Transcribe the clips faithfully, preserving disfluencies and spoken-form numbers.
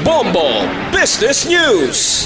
Bombo Business News.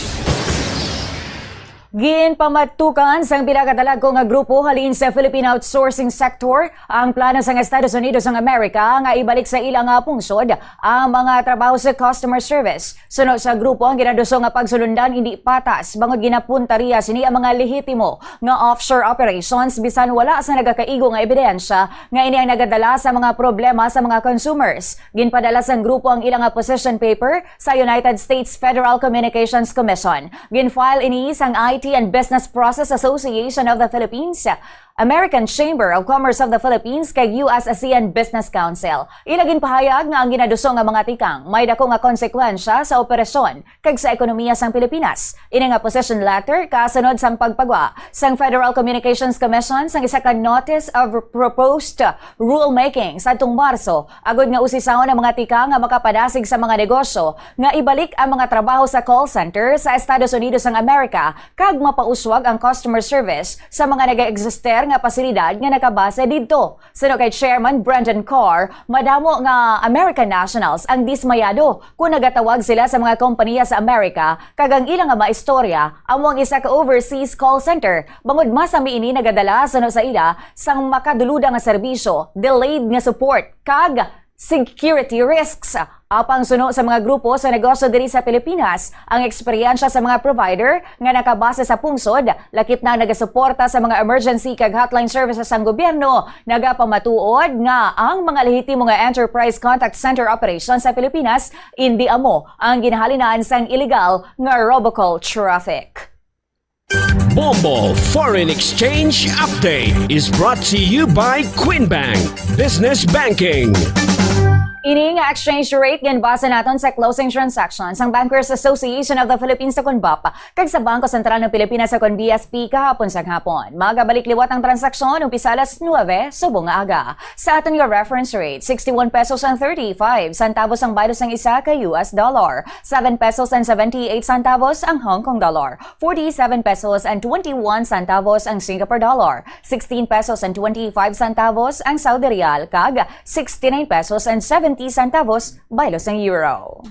Ginpamatukan sang pila ka dalagko nga grupo halin sa Philippine outsourcing sector ang plano sang Estados Unidos sang Amerika nga ibalik sa ila nga pungsod ang mga trabaho sa customer service. Suno sa grupo, ang ginaduso nga pagsulundan indi patas bangod ginapuntaria sini ang mga lehitimo nga offshore operations bisan wala sa nagakaigo nga ebidensya nga ini ang nagadala sa mga problema sa mga consumers. Ginpadala sang grupo ang ila nga position paper sa United States Federal Communications Commission. Gin-file ini sang I T and Business Process Association of the Philippines, American Chamber of Commerce of the Philippines, kag U S ASEAN Business Council. Ila ginpahayag nga ang ginaduso nga mga tikang may dako nga konsekwensya sa operasyon kag sa ekonomiya sang Pilipinas. Ini nga position letter kasunod sang pagpagwa sang Federal Communications Commission sang isa ka notice of proposed rulemaking sadtong Marso, agod nga usisahon ang mga tikang nga makapadasig sa mga negosyo nga ibalik ang mga trabaho sa call center sa Estados Unidos sang Amerika kag mapauswag ang customer service sa mga nagaeksister nga pasilidad nga nakabase didto. Suno kay Chairman Brendan Carr, madamo nga American nationals ang dismayado kon nagatawag sila sa mga kompanya sa Amerika kag ang ila nga maistorya amo ang isa ka overseas call center, bangod masami ini nagadala suno sa ila sang makaduluda nga serbisyo, delayed nga support, kag security risks. Apang suno sa mga grupo sa negosyo diri sa Pilipinas, ang eksperyensya sa mga provider nga nakabase sa pungsod, lakip na ang nagasuporta sa mga emergency kag hotline services sang gobyerno, nagapamatuod nga ang mga lehitimo nga enterprise contact center operations sa Pilipinas indi amo ang ginahalinan sang illegal nga robocall traffic. Bombo Foreign Exchange Update is brought to you by Queen Bank Business Banking. Ini nga exchange rate ginbase naton sa closing transaction sang Bankers Association of the Philippines sa Kunbap kag sa Bangko Sentral ng Pilipinas sa kun B S P kahapon sa hapon. Magabalik liwat ang transaksyon umpisa alas nuebe subong nga aga. Sa aton nga reference rate, sixty-one pesos and thirty-five centavos ang baylo sang isa ka U S dollar, seven pesos and seventy-eight centavos ang Hong Kong dollar, forty-seven pesos and twenty-one centavos ang Singapore dollar, sixteen pesos and twenty-five centavos ang Saudi riyal, kag sixty-nine pesos and seventy centavos baylo sang euro.